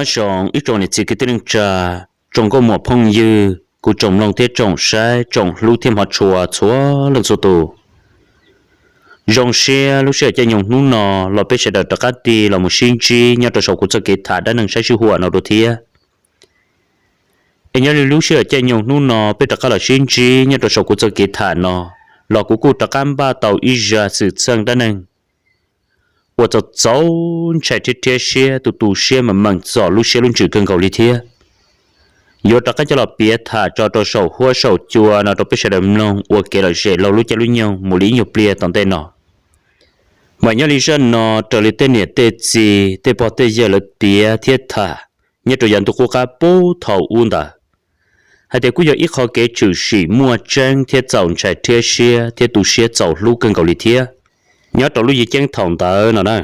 Nyob zoo ib tsoom niam txiv kwv tij neej tsa, tsoom nkauj muam phooj ywg, kuv tsoom mloog thiab tsoom saib, tsoom hlub thiab hmov tshua txhua leej txhua tus. Zoo siab lub sij hawm caij nyoog hnub no los peb sawv daws rov qab tig los mus sib ntsib nyob rau saum kuv txoj kev tham dab neeg saib sij huam no dua thiab. Es nyob li lub sij hawm caij nyoog hnub no peb rov qab los sib ntsib nyob rau saum kuv txoj kev tham no, los kuv kuj rov qab npaj tau ib zaj xwm txheej dab neeg uas txaus txaus ntshai thiab rhiab siab, tu tu siab mas meem txom lub siab lub ntsws kawg nkaus li thiab. Yuav rov qab coj los piav tham tso rau saum huab saum cua no rau peb sawv daws mloog ua kev lom zem laug lub caij lub nyoog mus li ib nyuag pliag tom ntej no. Mas nyob li zaj no raws li tej niam tej txiv tej pog tej yawg lawv piav thiab tham nyob rau yav ntuj qub qab puag thaum ub ntawd, hais tias kuj yog ib qho kev tshwm sim muaj tseeb thiab txaus ntshai rhiab siab thiab tu siab txaus hlub kawg nkaus li thiab, nyob rau lub yim ceeb thaum ntawd no na.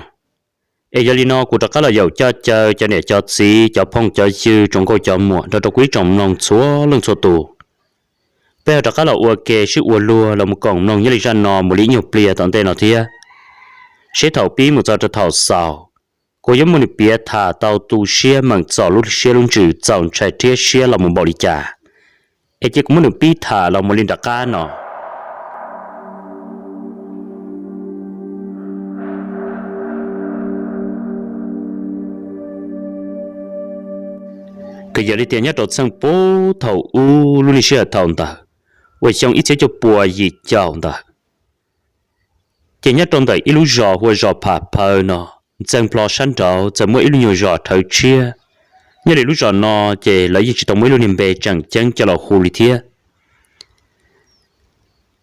Es yog li no kuv rov qab los yaum coj caw cov niam cov txiv cov phooj cov ywg tsoom nkauj cov muam nrog rau kuv ib tsoom mloog txhua leej txhua tus, peb ho rov qab los ua ke sib ua luag los mus koom mloog nyob li zaj no mus li ib nyuag pliag tom ntej no thiab. Seb thaum pib mus txog rau thaum xaus, kuv yuav muab nws piav tham tau tu siab meem txom lub siab lub ntsws txaus ntshai rhiab siab los mus npaum li cas, es cia kuv muab nws pib tham los mus li nram qab no. Kuj yog li tias nyob rau txheej puag thaum ub lub niag sij hawm thaum ntawd, uas xyoo ib txhiab cuaj puas yim caum ntawd, ces nyob rau ntawm ib lub zos hu ua zos Pham Phaw no, ntxeev plho sab nraud txawm muaj ib lub nyuag zos rhawv tshiab. Nyob li lub zos no ces lawv yeej tsis tau muaj ib lub niag npe tseem ceeb coj los hu li thiab.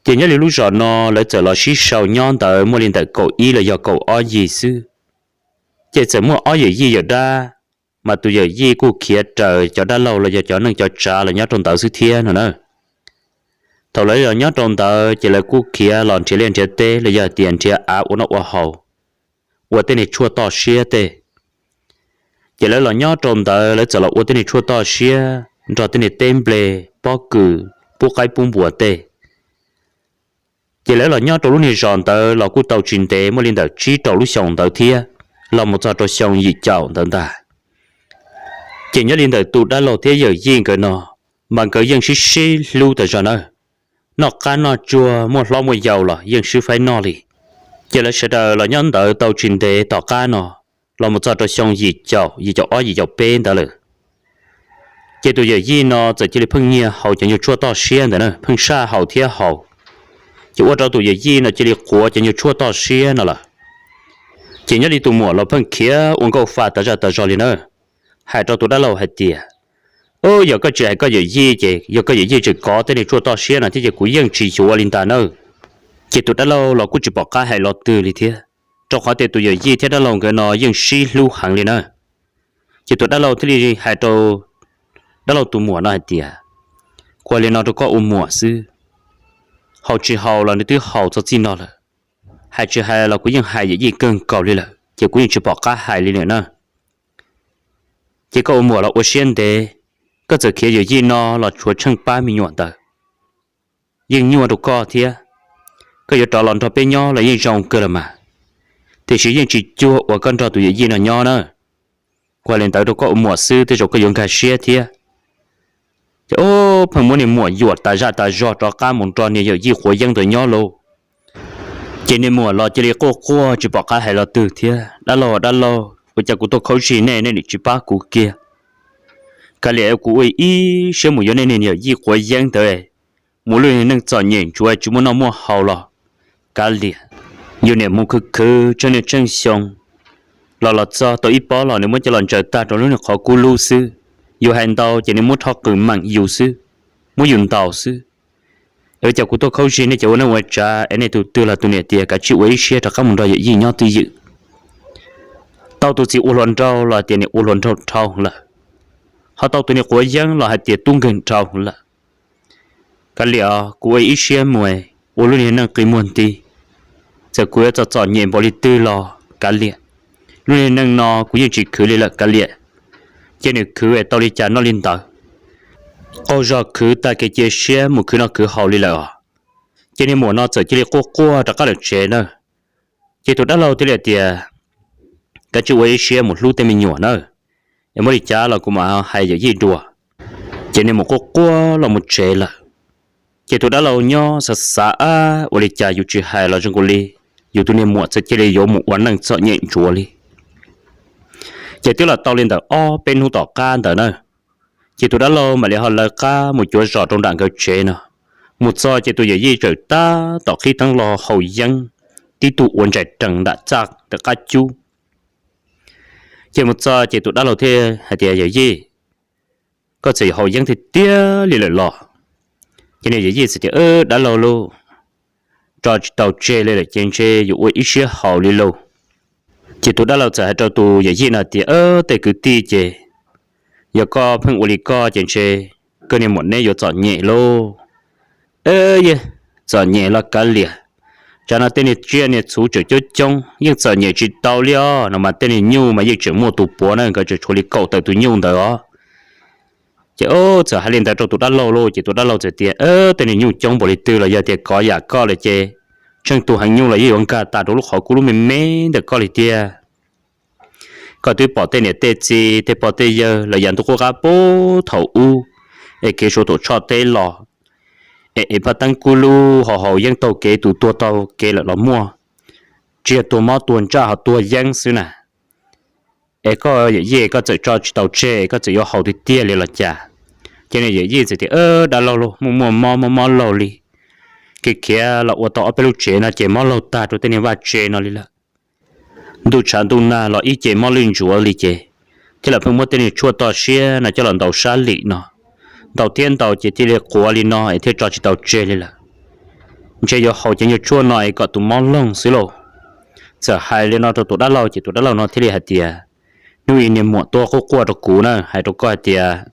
Ces nyob li lub zos no lawv txawm los sib sau nyob ntawd muaj li ntawm kaum ib los yog kaum ob yig xwb. Ces txawm muaj ob yawm yij yawm dab, mas tus yawm yij kuj khiav raws cov dab laug los yog cov neej cov tsav los nyob rau ntawd xwb thiab no na. Thaum lawv los nyob rau ntawd ces lawv kuj khiav los nrhiav liaj nrhiav teb los yog tias nrhiav av ua noj ua haus, ua tej niag tshuaj toj siab tej. Ces lawv los nyob rau ntawd lawv txawm los ua tej niag tshuaj toj siab nrog tej niag teb nplej pob kws, pub qaib pub npua tej. Ces lawv los nyob rau lub niag zos ntawd los kuj tau tsis ntev muaj li ntawm tsib rau lub xyoo ntawd thiab, los mus txog rau xyoo yim caum ntawd ntag. Ces nyob li ntawm tus dab laug thiab yawm yij nkawd no, mas nkawd yeej sib sib hlub tas zog nawb. Noj qab noj tsuag muaj hlob muaj yau los yeej sib faib noj li. Ces lawv sawv daws los nyob ntawd tau tsis ntev tom qab no, los mus txog rau xyoo yim caum, yim caum ob yim caum peb ntawd lawm. Ces tus yawm yij no txawm cia li pheej nyiag haus cov nyuag tshuaj toj siab ntawd na, pheej saj haus thiab haus. Ces ua rau tus yawm yij no cia li quav cov nyuag tshuaj toj siab no lawm. Ces nyob li tus muam los pheej khiav ua nkauj fa tas zaj tas zog li na, hais rau tus dab laug hais tias, Ub, yog koj tsis hais koj yawm yij ces yog koj yawm yij tseem kov tej niag tshuaj toj siab no thiab ces kuv yeej tsis yuav li ntag nawb. Ces tus dab laug los kuj tsis pom qab hais los twg li thiab, rau qhov tias tus yawm yij thiab dab laug nkawd no yeej sib hlub heev li na. Ces tus dab laug thiaj li hais rau dab laug tus muam no hais tias, Kuv hais li no rau koj ua muam xwb, haus tsis haus los nws twb haus txog txij no lawm. Hais tsis hais los kuv yeej hais yawm yij kawg nkaus li lawm ces kuv yeej tsis pom qab hais li lawm na. Ces koj ua muam los ua siab ntev, koj txawm khiav yawm yij no los tshuav tsheej pab me nyuam ntawd, yeej nyuaj rau koj thiab. Koj yuav rov los nrog peb nyob los yeej zoo kawg los mas, tiam sis yeej tsis cuag uas koj nrog tus yawm yij no nyob na. Kuv hais li ntawd rau koj ua muam xwb tej zaum koj yuav nkag siab thiab. Ces ub, pheej muab niag muam yuam tas zaj tas zog rov qab mus nrog niag yawm yij quav yeeb ntawd nyob lauj. Ces niag muam los cia li quaj quaj tsis pom qab hais los twg thiab, Dab laug, dab laug, ua cas kuv tuaj khaub zig nej, nej nim tsis pab kuv kiag? Kav liam, kuv ua ib siab mus yuav nej niag yawm yij quav yeeb ntawd, mus lub niag neej txom nyem ntsuav tsis muaj noj muaj haus los kav liam. Yus niam mus khwv khwv tsheej niaj tsheej xyoo, los los txog tau ib pob los nws muab coj los ntsaws tag rau lub niag qhov kub lub xwb. Yus hais ntau ces nws muab rho qws meem yus xwb, muab yus ntaus xwb. Es ua cas kuv tuaj khaub zig nej cov ua neej ua tsav es nej tus twg los tus niam tias kav tsij ua ib siab rov qab mus nrog yawm yij nyob twj ywm. Tau tus txiv ua hluas nraug los tias nim ua hluas nraug dhau lawm, ho tau tus niag quav yeeb los hais tias tub nkeeg dhau lawm. Kav liam, kuv ua ib siab mus ua lub niag neej qi muag nti, txawm kuv yuav txom txom nyem npaum li twg los kav liam. Lub niag neej no kuv yeej tsis khwv li lawm kav liam. Cia nws khwv es tau li cas noj li ntawd. Qaug zog khwv tag kev cia siab mus khwv noj khwv haus li lawm os. Ces niag muam no txawm cia li quaj quaj rov qab lawm tsev na. Ces tus dab laug thiaj li tias, Kav tsij ua ib siab mus hlub tej me nyuam nawb. es muaj li cas los kuv mam hais yawm yij dua. Ces niag mus quaj quaj los mus tsev lawm. Ces tus dab laug nyob xav xav, ab, ua li cas yus tsis hais los zoo nkaus li yus tus niag muam txawm cia li yuav mus ua neej txom nyem ntsuav li. Ces twb los tau li ntawm ob peb hnub tom qab ntawd na, ces tus dab laug mam li ho lawv qab mus cuav zos rau nram nkawd tsev no. Mus txog ces tus yawm yij txawm tab tom qhib teeb los haus yeeb, tib tug ua ntsais rees nram txaj ntawm qab cub. Ces mus txog ces tus dab laug thiaj hais tias, Yawm yij, koj txawm yuav haus yeeb tiag tiag li lawm los? Ces niag yawm yij txawm tias, Dab laug lauj, tso tsis tau tseg li lawm ces ntshe yuav ua ib siab haus li lauj. Ces tus dab laug txawm hais rau tus yawm yij no tias, Tej kwv tij, ces yog koj pheej ua li koj ces ntshe koj niag muam neb yuav txom nyem lauj. Yej, txom nyem los kav liam, tsam no tej niag tsiaj niag txhu tseem coob coob yeej txom nyem tsis tau li os, no mas tej niag nyuj mas yeej tseem muaj tus puav na, nkawd tseem tshuav li kaum tawm tus nyuj ntawd os. Ces txawm hais li ntawd rau tus dab laug lauj, ces tus dab laug txawm tias, Tej niag nyuj coob npaum li twg los yog tias kov yam koj lawm ces tsheej tus heev nyuj los yeej yuav nkag tas rau lub qhov kub lub me me ntawm koj li tiag. Koj twb pom tej niam tej txiv tej pog tej yawg lawv yav ntuj qub qab puag thaum ub, es kev Suav tuam tshoj teb los, es ev phaj teeb kub lub ho haus yeeb taug kev tus tuag taug kev lawm los muaj, tsis yog tuag mob tuag ntsaj ho tuag yeeb xwb na. Es koj yawm yij koj txawm tso tsis tau tseg, koj txawm yuav haus tiag tiag li los cas? Ces niag yawm yij txawm tias, Dab laug lauj, muaj muaj mob mob mob laug li, kev khiav los ua tau ob peb lub tsev no ces mob laug tag rau tej niag vaj tse no li lawm. Ntuj tshav ntuj nag los ib ce mob lwj ntsuav li ces thiaj li pheej muab tej niag tshuaj toj siab no coj los ntaus sab lim no. Ntaus thiab ntaus ces thiaj li quav li no es thiaj tso tsis tau tseg li lawm. Ntshe yuav haus cov nyuag tshuaj no es kom tus mob loog xwb lauj. Txawm hais li no rau tus dab laug ces tus dab laug no thiaj li hais tias, Hnub ib niag muam tuaj quaj quaj rau kuv na, hais rau koj hais tias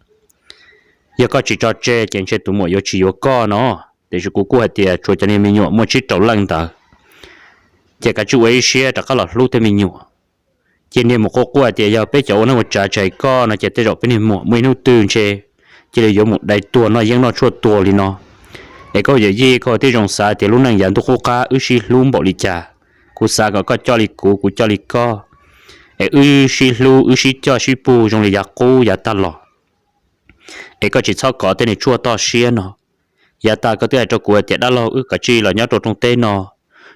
yog koj tsis tso tseg ces ntshe tus muam yuav tsis yuav koj no. Tiam sis kuv kuj hais tias tshuav cov niag me nyuam muaj tsib rau leej ntawd, ces kav tsij ua ib siab rov qab los hlub tej me nyuam. Ces niag mus quaj quaj hais tias yog peb cov ua neej ua tsav tsis hais koj no ces tej zaum peb niag muam muaj ib hnub twg ntshe cia li yuav mus dai tuag noj yeeb noj tshuaj tuag li no. Es koj yawm yij, koj thiaj zoo xav tias lub neej yav ntuj qub qab wb sib hlub npaum li cas, kuv xav kom koj coj li kuv, kuv coj li koj, es wb sib hlub wb sib coj sib pug zoo li yav qub yav tag los. Es koj tsis txhob kov tej niag tshuaj toj siab no. Yav tas koj twb hais rau kuv hais tias dab laug wb kav tsij los nyob rau rooj teb no,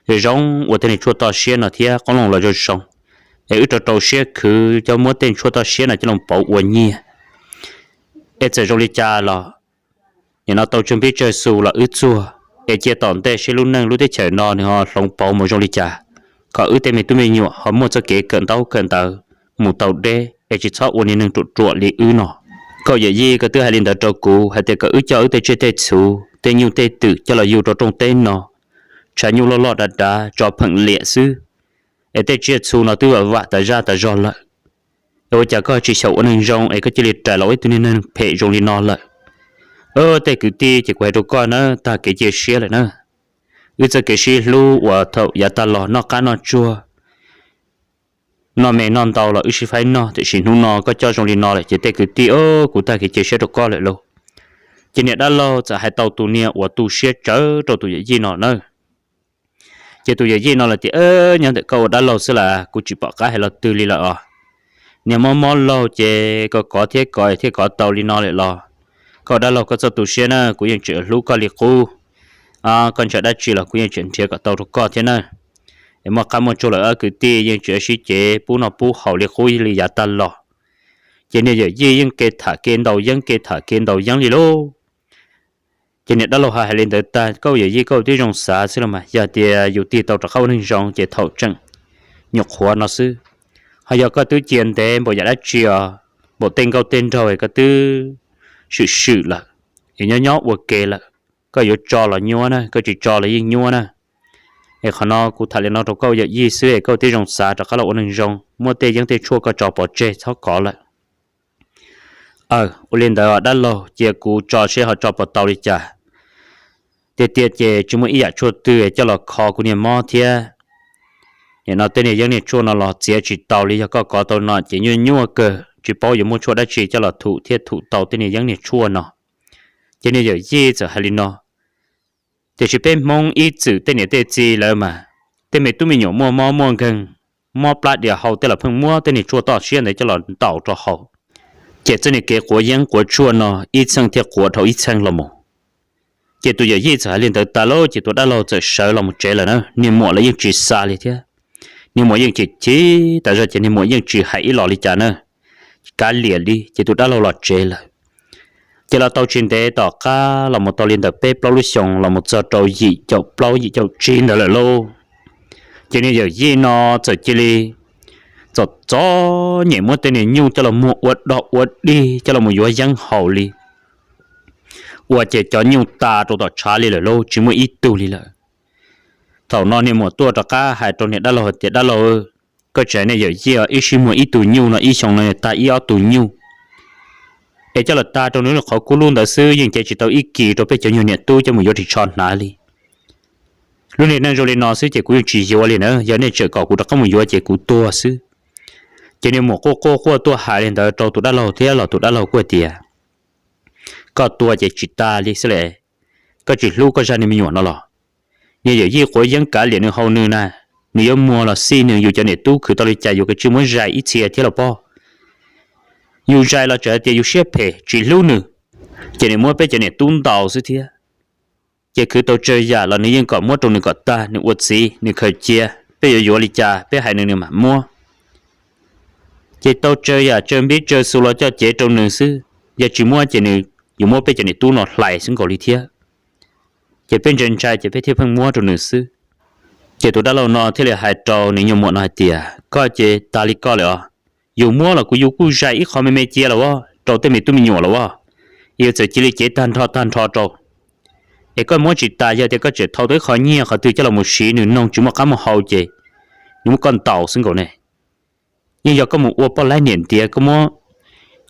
zoo zoo ua tej niag tshuaj toj siab no thiab qoob loo los zoo zoo, es wb rau rau siab khwv coj muab tej tshuaj toj siab no coj los pauv ua nyiaj. Es txawm zoo li cas los nim no tau tsawg npib tsawg xu los wb txuag, es cia tom ntej seb lub neej lub teb chaws no nws ho hloov pauv mus zoo li cas, kom wb tej me tub me nyuam ho muaj txoj kev kawm ntaub kawm ntawv mus tau deb, es tsis txhob ua niag neeg ruam ruam li wb no. Koj yawm yij koj twb hais li ntawd rau kuv hais tias kom wb coj wb tej tsiaj tej txhu, tej nyuj tej twm coj los yug rau rooj teb no, tshav nyuj loj loj dav dav tso pheem liam xwb, es tej tsiaj txhu no twb vam vam tas zaj tas zog lawm. Es ua cas koj tsis xyaum ua neeg zoo es koj cia li rais los ua ib tug niag neeg phem zoo li no lawm? Tej kwv tij, ces kuv hais rau koj na, tag kev cia siab lawm na. Wb txoj kev sib hlub uas thaum yav tag los noj qab noj tsuag, noj me noj ntau los wb sib faib noj, tiam sis hnub no koj coj zoo li no lawm ces tej kwv tij, kuv tag kev cia siab rau koj lawm lauj. Ces niag dab laug txawm hais tau tus niag uas tu siab tsawv rau tus yawm yij no na. Ces tus yawm yij no lawm tias, Nyob ntawm koj ua dab laug xwb las, kuv tsis pom qab hais los twg li lawm os. Niag mob mob laug ces koj kov thiab kov thiaj kov tau li no lawm los. Koj ua dab laug koj txhob tu siab na, kuv yeej tseem hlub koj li qub. Koj ntshaw dab tsi los kuv yeej tseem nrhiav kom tau rau koj thiab na. Es muaj qab muaj tsuag lawm ob kwv tij yeej tseem sib cev pub noj pub haus li qub li yav tag los. Ces niag yawm yij yeej kev tham kev ntaus yeeb kev tham kev ntaus yeeb li lauj. Ces niag dab laug hais hais li ntawd tag, koj yawm yij koj twb zoo xav xwb los mas, yog tias yus tig tau rov qab ua neeg zoo ces thaum tseem nyuam qhuav no xwb. Ho yog koj twb cia ntev npaum yam dab tsi os, npaum tej nkauj tej nraug es koj twb swm swm lawm, es nyob nyob ua ke lawm, koj yuav tso los nyuaj na, koj tsis tso los yeej nyuaj na. Es qhov no kuv tham li no rau koj yawm yij xwb es koj twb zoo xav rov qab los ua neeg zoo, muab tej yeeb tej tshuaj koj tso pov tseg txhob kov lawm. Aw, ua li ntawd dab laug, cia kuv tso seb ho tso puas tau li cas. Tiag tiag ces tsis muaj ib yam tshuaj twg coj los kho kuv niag mob thiab. Nim no tej niag yeeb niag tshuaj no los txiav tsis tau li, yog koj kov tau no ces nyuaj nyuaj kawg, tsis paub yuav muaj tshuaj dab tsi coj los thum thiaj thum tau tej niag yeeb niag tshuaj no. Ces niag yawm yij txawm hais li no, tiam sis peb Hmoob ib txwm tej niam tej txiv lawv mas, tej me tub me nyuam muaj mob muaj nkeeg, mob plab dias hau tej los pheej muab tej niag tshuaj toj siab ntawd coj los ntaus rau haus. Ces txoj niag kev quav yeeb quav tshuaj no ib txheej thiaj quav dhau ib txheej los mus. Ces tus yawm yij txawm hais li ntawd tas lauj, ces tus dab laug txawm sawv los mus tsev lawm na. Niag muam los yeej tsis xa li thiab. Niag muam yeej chim chim tas zog ces niag muam yeej tsis hais ib los li cas na, kav liam li, ces tus dab laug los tsev lawm. Ces los tau tsis ntev tom qab los mus tau li ntawm peb plaub lub xyoos los mus txog rau yim caum plaub yim caum tsib ntawd lawm lauj, ces niag yawm yij no txawm cia li txom txom nyem muab tej niag nyuj coj los muag ua dog ua dig coj los mus yuav yeeb haus li, ua ces cov nyuj tas rau tom tshav li lawm lauj, tsis muaj ib tug li lawm. Thaum no niag muam tuaj rov qab hais rau niag dab laug tias, Dab laug, koj tseem niag yawm yij ib sij muag ib tug nyuj no ib xyoo no tag ib ob tug nyuj, es coj los tag rau nws qhov kub lub ntawd xwb yeej cev tsis tau ib kis rau peb cov nyuag niam tub coj mus yuav ris tsho hnav li. Lub niag neej zoo li no xwb ces kuv yeej tsis yuav li na, yog nej tseem kom kuv rov qab mus yuav ces kuv tuag xwb. Ces niag muam quaj quaj quaj tuaj hais li ntawd rau tus dab laug thiab los tus dab laug kuj tias, Koj tuag ces tsis tas li xwb las, koj tsis hlub koj zaj niag me nyuam no los? Niag yawm yij quav yeeb kav liam nws haus nws na, nws yuav muag los xij nws, yus cov niam tub khwv tau li cas yus kav tsij muab zais ib txhia thiab los pob. Yus zais los tseem hais tias yus siab phem tsis hlub nws, ces nws muab peb cov niam tub ntaus xwb thiab. Ces khwv tau tsawg yam los nws yeej kom muab rau nws kom tag, nws ua txiv nws khaws cia, peb yuav yuav li cas peb hais nws nws mam muab. Ces tau tsawg yam tsawg npib tsawg xu los coj cev rau nws xwb, yog tsis muab ces nws yuav muab peb cov niam tub no hlais xwb nkaus li thiab. Ces peb ntshai ntshai ces peb thiaj pheej muab rau nws xwb. Ces tus dab laug no thiaj li hais rau nws nyuag muam no hais tias, Koj ces tas li koj lawm os, yus muab los kuv yus kuj zais ib qho me me cia los as rau tej me tub me nyuam los as, yus txawm cia li cev tag nrho tag nrho rau. Es koj muab tsis tas, yog tias koj tseem thau tau ib qho nyiaj qhov twg coj los mus siv nws noog tsis muaj qab muaj hau ces nws muab koj ntaus xwb nkaus ne. Yeej yog koj mus ua poj laib niam ntiav, koj muab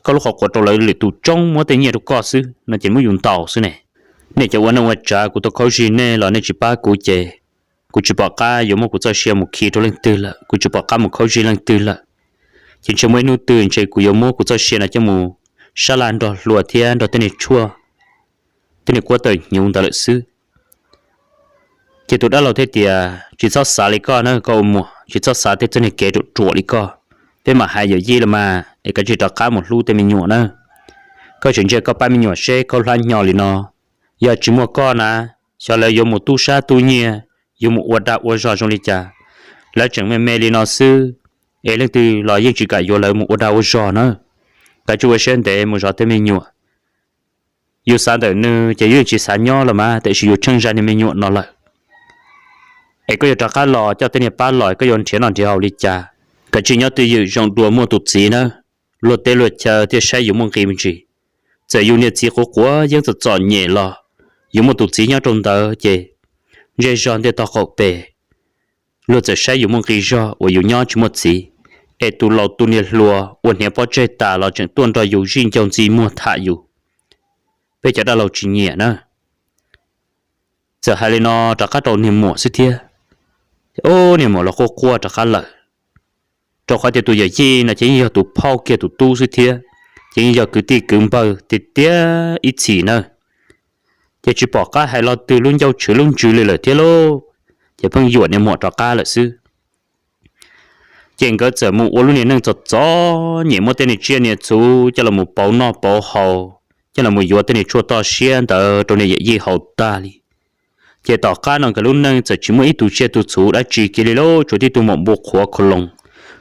koj lub qhov quav rau lawv lwm tus tsoob muab tej nyiaj rau koj xwb no ces muab yus ntaus xwb ne. Nej cov ua neej ua tsav, kuv tau khaub zig nej los nej tsis pab kuv ces kuv tsis pom qab yuav muab kuv txoj sia mus khi rau leej twg lawm, kuv tsis pom qab mus khaub zig leej twg lawm. Ces ntshe muaj ib hnub twg ntshe kuv yuav muab kuv txoj sia no coj mus sab laj nrog hlua thiab nrog tej niag tshuaj, tej niag kuab tawm hnyuv ntawd lawm xwb. Ces tus dab laug thiaj tias, Tsis txhob xav li koj na koj ua muam, tsis txhob xav tej txoj niag kev ruam ruam li koj. Peb mam hais yawm yij los mas es kav tsij rov qab mus hlub tej me nyuam na. Koj tseem ntsia koj pab me nyuam seb khaub hlab hnyo li no, yog tsis muaj koj na, xyov lawv yuav mus tub sab tub nyiag, yuav mus ua dag ua zog zoo li cas. Lawv tseem me me li no xwb, es leej twg los yeej tsis kam yuav lawv mus ua dag ua zog na. Kav tsij ua siab ntev mus zov tej me nyuam. Yus xav ntawm nws ces yus yeej tsis xav nyob los mas, tiam sis yus tsheej zaj niag me nyuam no lawm. Es koj yuav rov qab los coj tej niag pab los, koj yuav nrhiav noj nrhiav haus li cas? Kav tsij nyob twj ywm zoo dua muaj tus txiv nawb. Luag teb luag chaw thiaj saib yus muaj nqi me ntsis. Txawm yus niag txiv quav quav yeeb txom txom nyem los yus muaj tus txiv nyob rau ntawd ces ntsej zog ntej tog qaum pes, luag txawm saib yus muaj nqi zog uas yus nyob tsis muaj txiv. Es tus laus tus niag hluas uas hniav pob tseg tas los tseem tuaj nrog yus zij ncaug ntxi muag tham yus. Peb cov dab laug tsis nyiam na. Txawm hais li no rov qab rau niag muam xwb thiab. Ub, niag muam los quaj quaj rov qab lawm. Rau qhov tias tus yawm yij no ces yeej yog tus phauj kiag tus tub xwb thiab, ces yeej yog kwv tij kwv npawg tiag tiag ib txhis na. Ces tsis pom qab hais lo twg lub ncauj tshwv lub ntsws li lawm thiab lauj, ces pheej yuam niag muam rov qab lawm xwb. Ces nkawd txawm mus ua lub niag neej txom txom nyem muab tej niag tsiaj niag txhu coj los mus pauv noj pauv haus, coj los mus yuav tej niag tshuaj toj siab ntawd rau niag yawm yij haus tag li. Ces tom qab no nkawd lub neej txawm tsis muaj ib tug tsiaj tug txhu dab tsi kiag li lauj, tsuas tib tug maum npua qhuav khau loos,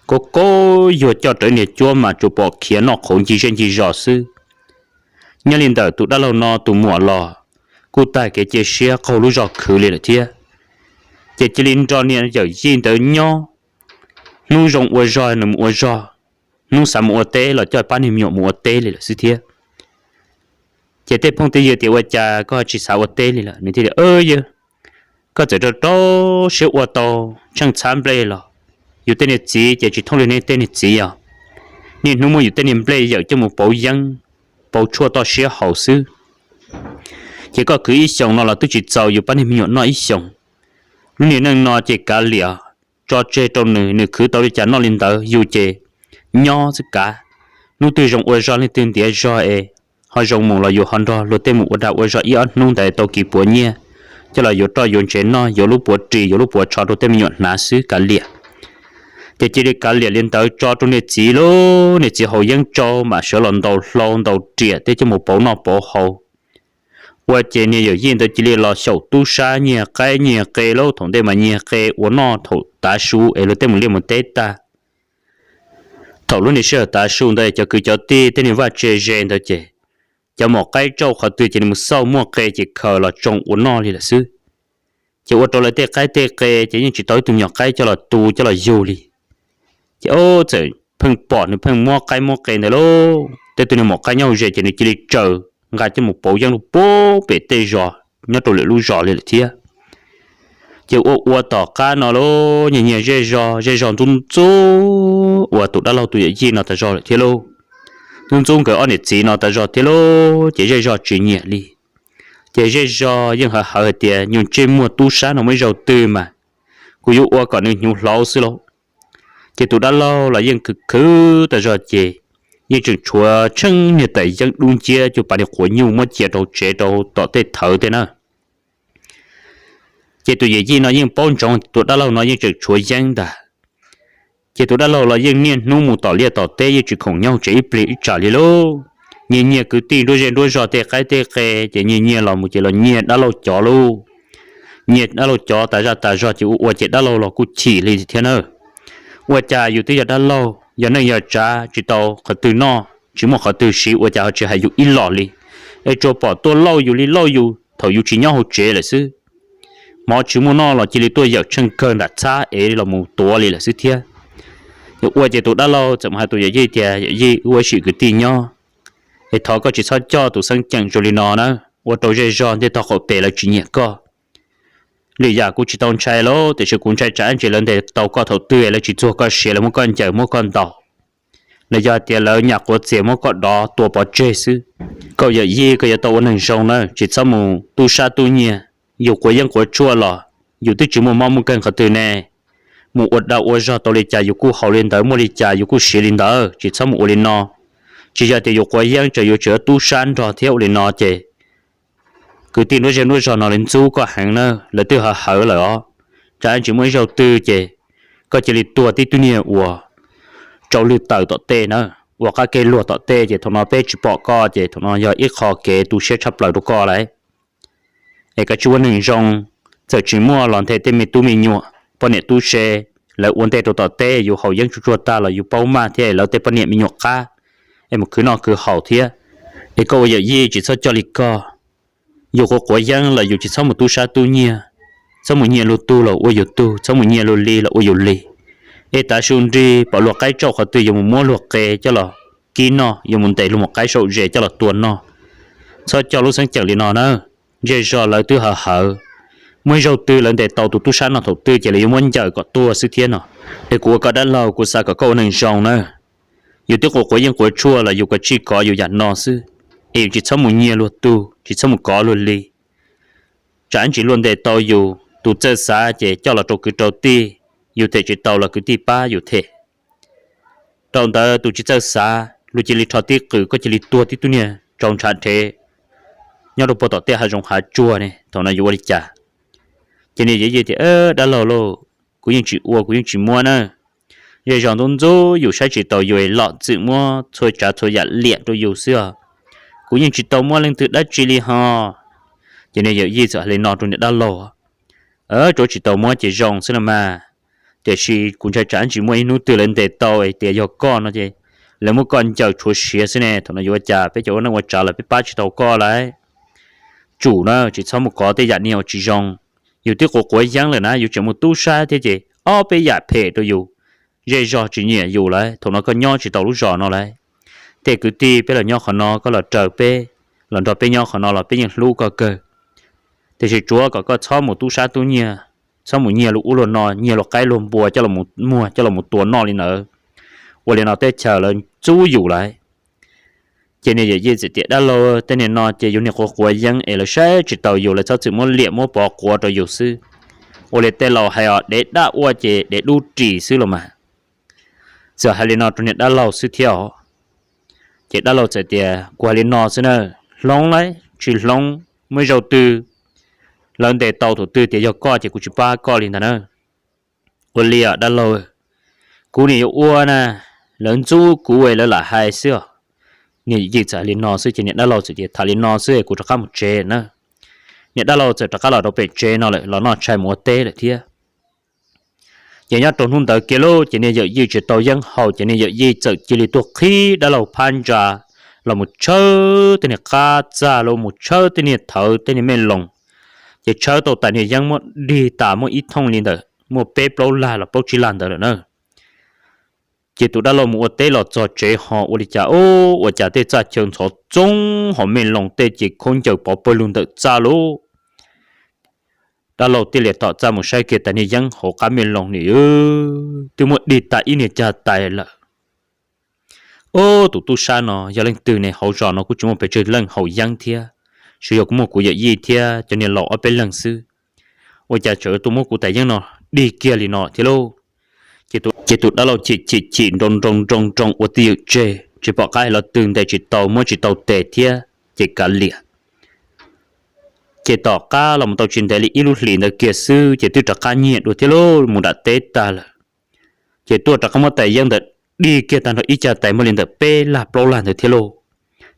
kab kab yuag coj rawv niag cuab mas tsuas pom khiav noj qhauv ncig zej ncig zos xwb. Nyob li ntawm tus dab laug no tus muam los kuj tag kev cia siab qaug lub zog khwv li lawm thiab. Ces cia li nrog niag yawm yij ntawd nyob, hnub zoo ua zog nws mus ua zog, hnub xav mus ua teb los coj pab niag me nyuam mus ua teb li lawm xwb thiab. Ces tej phooj tej ywg tias ua cas koj ho tsis xav ua teb li lawm? Nws thiaj tias, Yawg, koj txawm rau rau siab ua tau tsheej txhab nplej los yus tej niag txiv ces tsis thooj li nej tej niag txiv os. Niaj hnub muab yus tej niag nplej yawm coj mus pauv yeeb, pauv tshuaj toj siab haus xwb. Ces koj khwv ib xyoos no los twb tsis txaus yus pab niag me nyuam noj ib xyoos. Lub niag neej no ces kav liam, tso tseg rau nws, nws khwv tau li cas noj li ntawd, yus ces nyob xwb kav. Hnub twg zoo ua zog leej twg ntiav zog es ho zoo mus los yus ho nrog luag tej mus ua dag ua zog ib ob hnub ntawd tau kis puav nyiaj, coj los yuav roj yuav ntsev noj, yuav lub puav ris yuav lub puav tsho rau tej me nyuam hnav xwb kav liam. Ces cia li kav liam li ntawd tso rau niag txiv lauj, niag txiv haus yeeb tsau mam sawv los ntaus hlau ntaus riam thiab coj mus pauv noj pauv haus. Ua ces niag yawm yij ntawd cia li los xyaum tub sab nyiag qaib nyiag qe lauj, thaum ntej mas nyiag qe ua noj thaum tav su es luag tej mus liaj mus teb tag. Thaum lub niag sij hawm tav su ntawd cov kwv cov tij tej niag vaj tse ze ntawd ces cov maum qaib tsauj qhov twg ces nws mus xauj muaj qe ces khaws los tsoo ua noj li lawm xwb. Ces ua rau lawv tej qaib tej qe ces yeej tsis tau ib tug me nyuam qaib coj los tu coj los yug li. Ces txawm pheej pom nws pheej muab qaib muab qe ntawd lauj, tej tug niag maum qaib nyob hauv zes ces nws cia li tsaws nqa coj mus pauv yeeb rau pem tej zos nyob rau lwm lub zos li lawm thiab. Ces ua ua tom qab no lauj, nyiag nyiag zej zog zej zog ntxub ntxub uas tus dab laug tus yawm yij no tas zog lawm thiab lauj. Ntxub ntxub nkawd ob niam txiv no tas zog thiab lauj, ces zej zog tsis nyiam li. Ces zej zog yeej hawv hawv hais tias nyuag ntsej muag tub sab no muaj ib zaug twg mas kuv yuav ua kom nws hnyuv hlauv xwb lauj. Ces tus dab laug los yeej khwv khwv tas zog ces yeej tseem tshuav tsheej niag tais yeeb dub nciab cuag pas niag quav nyuj muab cia rau tsev rau tom tej thawv tej na. Ces tus yawm yij no yeej paub ntsoov tus dab laug no yeej tseem tshuav yeeb ntag. Ces tus dab laug los yeej niaj hnub mus tom liaj tom teb yeej tsis khoom nyob hauv tsev ib pliag ib tsam li lauj. Nyiag nyiag kwv tij nruab zej nruab zog tej qaib tej qe ces nyiag nyiag los mus ces los nyiag dab laug cov lauj. Nyiag dab laug cov tas zaj tas zog ces ua ua ces dab laug los kuj chim li thiab na. Ua cas yus twb yog dab laug yog neej yog tsav tsis tau qhov twg noj tsis muaj qhov twg siv ua cas ho tsis hais yus ib los li, es tsuas pom tuaj lauj yus li lauj yus thaum yus tsis nyob hauv tsev lawm xwb. Hmov tsis muaj noj los cia li tuaj yawm tsheej kawg nram txhab ev los mus tuav li lawm xwb thiab. Yog ua ces tus dab laug txawm mus hais tus yawm yij tias, Yawm yij, wb ua ib sim kwv tij nyob es thov koj tsis txhob coj tus xeeb ceem zoo li no na, ua rau zej zog ntiaj tog qaum pem lawv tsis nyiam koj. Lwm yam kuv tsis tau ntshai lauj, tiam sis kuv ntshai tsam ntsis lawv ntes tau koj thaum twg lawv tsis txuag koj siav lawv muab koj ncaws muab koj ntaus, los yog tias lawv nyam quav txias muab koj dov tua pov tseg xwb. Koj yawm yij koj yuav tau ua neeg zoo na, tsis txhob mus tub sab tub nyiag. Yus quav yeeb quav tshuaj los yus twb tsis muaj mob muaj nkeeg qhov twg ne. Mus ua dag ua zog tau li cas yus kuj haus li ntawd, muaj li cas yus kuj siav li ntawd, tsis txhob mus ua li no. Tsis yog tias yus quav yeeb tseem yuav tseem tub sab nrog thiab ua li no ces kwv tij nruab zej nruab zog no li ntxub koj heev na, lawv twb hawv hawv lawm os. Tsam ntsis muaj ib zaug twg ces koj cia li tuag tib tug niag uas tsau lwg tawm tom tej na, ua qab kev luag tom tej ces thaum no peb tsis pom koj ces thaum no yog ib qho kev tu siab tshaj plaws rau koj lauj. Es koj tsis ua neeg zoo, txawm tsis muaj los nthe tej me tub me nyuam poj niam tub se, lawv ua ntej rau tom tej yus haus yeeb tsuj tsuag tag los yus paub maj thiab lawv tej poj niam me nyuam qab es mus khwv noj khwv haus thiab. Es koj ua yawm yij tsis txhob coj li koj. Yus quav quav yeeb los yus tsis txhob mus tub sab tub nyiag, txhob mus nyiag luag tug los ua yus tug, txhob mus nyiag luag li los ua yus li. Es tav su nrig pom luag qaib tsauj qhov twg yuav mus muab luag qe coj los kib noj, yuav mus ntes luag maum qaib saum zes coj los tua noj. Txhob coj lub xeeb ceem li no na. Zej zog lawv twb hawv hawv, muaj ib zaug twg lawv ntes tau tus tub sab no thaum twg ces lawv yuav muab ncaws kom tuag xwb thiab no. Es kuv ua koj dab laug kuv xav kom koj ua neeg zoo na. Yus twb quav quav yeeb quav tshuaj los yus kom tsij kov yus yam no xwb, es yus tsis txhob mus nyiag luag tug, tsis txhob mus kov luag li. Tsam ntsis luag ntes tau yus, tus txawj xav ces coj los rau kwv rau tij, yus them tsis tau los kwv tij pab yus them. Rau ntawd tus tsis txawj xav luag cia li rho tib qws koj cia li tuag tib tug niag tsau ntshav rhev nyob rau puag tom tej hav zoov hav tsuag ne, thaum no yuav ua li cas? Ces niag yawm yij tias, Dab laug lauj, kuv yeej tsis ua kuv yeej tsis muab na. Zej zog ntxub ntxub yus saib tsis taus yus es lom txwm muab txhua tsav txhua yam liam rau yus xwb os. Kuv yeej tsis tau muab leej twg dab tsi li ho. Ces niag yawm yij txawm hais li no rau niag dab laug, Tsuav tsis tau muab ces zoo xwb los mas, tiam sis kuv ntshai tsam ntsis muaj ib hnub twg lawv ntes tau es tias yog koj no ces lawv muab koj ncaws tshuav siav xwb ne, thaum no yuav ua cas, peb cov ua neej ua tsav lawm peb pab tsis tau koj lauj. Tsum na, tsis txhob mus kov tej yam niag uas tsis zoo. Yus twb quav quav yeeb lawm na, yus tseem mus tub sab thiab ces ob peb yam phem rau yus, zej zog tsis nyiam yus lauj, thaum no koj nyob tsis tau lub zos no lauj. Tej kwv tij peb los nyob qhov no, koj los raws peb, los nrog peb nyob qhov no los peb yeej hlub koj kawg. Tiam sis tsuav kom koj txhob mus tub sab tub nyiag, txhob mus nyiag luag ub luag no, nyiag luag qaib luag npua coj los muag coj los mus tua noj li ntawd. Ua li no teb chaws lawv ntxub yus lauj. Ces niag yawm yij txawm tias, Dab laug, tej niag no ces yus niag quav quav yeeb es lawv saib tsis taus yus, lawv txhob txwm muab liam muab pov quav rau yus xwb. Ua li tej laus hais os, dev daj ua ces dev dub ris xwb los mas. Txawm hais li no rau niag dab laug xwb thiab os. Ces dab laug txawm tias, Kuv hais li no xwb na, hloov lauj tsis hloov, muaj ib zaug twg lawv ntes tau thaum twg tias yog koj ces kuv tsis pab koj li ntag na. Ua li os dab laug, Kuv niam yuav ua na, lawv ntxub kuv es lawv lam hais xwb os. Niag yawm yij txawm hais li no xwb ces niag dab laug txawm tias tham li no xwb kuv rov qab mus tsev na. Niag dab laug txawm rov qab los rau pem tsev no lawm los noj tshais mus ua teb lawm thiab. Ces nyob rau hnub ntawd kiag lauj ces niag yawm yij tsis tau yeeb haus ces niag yawm yij txawm cia li tuaj qhib dab laug phab ntsa los mus tshawb tej niag qab txag los mus tshawb tej niag thawv tej niag me loos. Ces tshawb tau tas niag yeeb muab dig tas muaj ib thooj li ntawm muaj peb plaub lag los plaub tsib lag ntawd lawm na. Ces tus dab laug mus ua teb los txog tsev ho ua li cas ub, ua cas tej txaj chaw ntxhov txoob ho me loos tej ces khaub ncaws pov pawg lug ntawm txaj lauj. Dab laug thiaj li tom txaj mus saib kiag tas niag yeeb hauv qab me loos nim twb muab dig tas ib niag cag tais lawm. Ub, tus tub sab no yog leej twg ne? Hauv zos no kuj tsis muaj pes tsawg leej haus yeeb thiab, tsuas yog kuv muaj kuv yawm yij thiab cov niag laus ob peb leeg xwb. Ua cas tseem tuaj muab kuv tais yeeb no dig kiag li no thiab lauj? Ces tus dab laug chim chim chim nroo nroo nroo nroo ua twj ywm tseg, tsis pom qab hais lo twg, ntes tsis tau muab tsis tau tes thiab ces kav liam. Ces tom qab los mus tau tsis ntev li ib lub hlis ntawd kiag xwb ces twb rov qab nyiag dua thiab lauj, mus nram teb tag lawm. Ces tuaj rov qab muab tais yeeb ntawd dig kiag tag nrho ib cag tais muaj li ntawm peb lag plaub lag ntawd thiab lauj.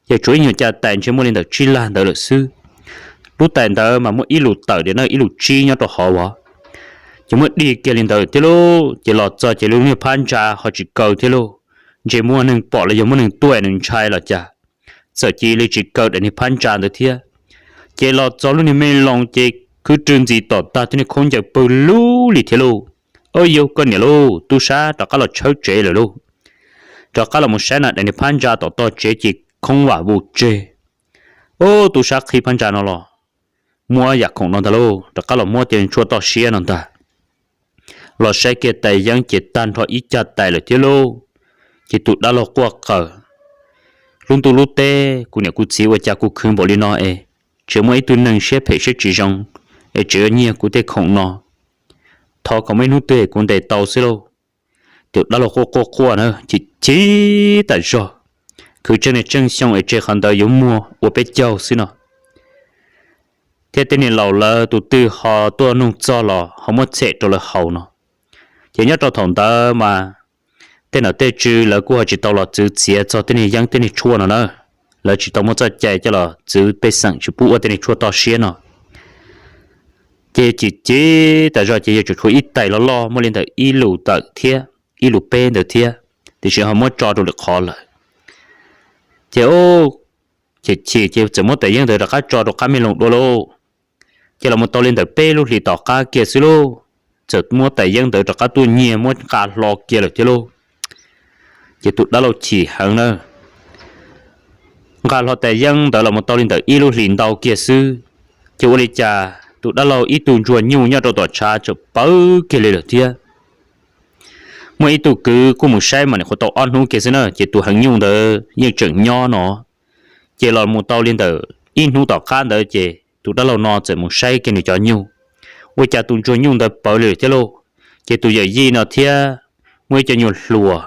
Ces tshuav ib nyuag cag tais ntshe muaj li ntawm tsib lag ntawd lawm xwb. Lub tais ntawd mas muaj ib lus tawm tias na ib lus tsib nyob rau hauv os. Ces muab dig kiag li ntawd thiab lauj, ces los txog ces lub niag phab ntsa ho tsis kaw thiab lauj. Ntshe muaj neeg pom los yog muaj neeg tuaj nws ntshai los cas, txawm cia li tsis kaw daim niag phab ntsa ntawd thiab. Ces los txog lub niag me loos ces khwb rwg ntxiv tom tag tej niag khaub ncaws pawg lug li thiab lauj. Au yau, koj niam lauj, tub sab rov qab los tshawb tsev lawm lauj. Rov qab los mus saib na daim niag phab ntsa tom tog tsev ces khoob vam vus tseg. Ub, tub sab qhib phab ntsa no los muab yam khoom no ntag lauj, rov qab los muab tej tshuaj toj siab no ntag. Los saib kiag tais yeeb ces tag nrho ib cag tais lawm thiab lauj. Ces tus dab laug quaj qawm, lub ntuj lub teb, kuv niam kuv txiv ua cas kuv khwv npaum li no es tseem muaj ib tug neeg siab phem siab tsis zoo es tseem yuav nyiag kuv tej khoom no. Thov kom muaj ib hnub twg kuv ntes tau xwb lauj. Tus dab laug quaj quaj quaj na, chim chim tas zog, khwv tseeb niag tseej xyoo es tseg qhov ntawd yuav muag ua peb caug xwb no. Thiab tej niag laus lawv tus twg ho tuaj nug txog los ho muab txhem rau lawv haus no. Ces nyob rau thaum ntawd mas tej nom tej tswv lawv kuj ho tsis tau los txwv txiav txog tej niag yeeb tej niag tshuaj no na. Lawv tsis tau muab txoj cai coj los txwv pej xeem tsis pub ua tej niag tshuaj toj siab no. Ces chim chim tas zog ces yog tsuas tshuav ib tais loj loj muaj li ntawm ib lus tawm thiab ib lus peb ntawd thiab, tiam sis ho muab tso rau lwm qhov lawm. Ces chim chim ces txawm muab tais yeeb ntawd rov qab tso rau qab me loos dua lauj. Ces los mus tau li ntawm peb lub hlis tom qab kiag xwb lauj, txawm muab tais yeeb ntawd rov qab tuaj nyiag muab nqa hlo kiag lawm thiab lauj. Ces tus dab laug chim heev na, nqa hlo tais yeeb ntawd los mus tau li ntawm ib lub hlis ntau kiag xwb, ces ua li cas tus dab laug ib tug ntsuag nyuj nyob rau tom tshav txawm pawv kiag li lawm thiab. Muaj ib tug kwv kuj mus saib mas nim qhuav tau ob hnub kiag xwb na, ces tus heev nyuj ntawd yeej tseem nyob no. Ces los mus tau li ntawm ib hnub tom qab ntawd ces tus dab laug no txawm mus saib kiag nws cov nyuj, ua cas tus ntsuag nyuj ntawd pawv li lawm thiab lauj. Ces tus yawm yij no thiab muaj ib co nyuag hluas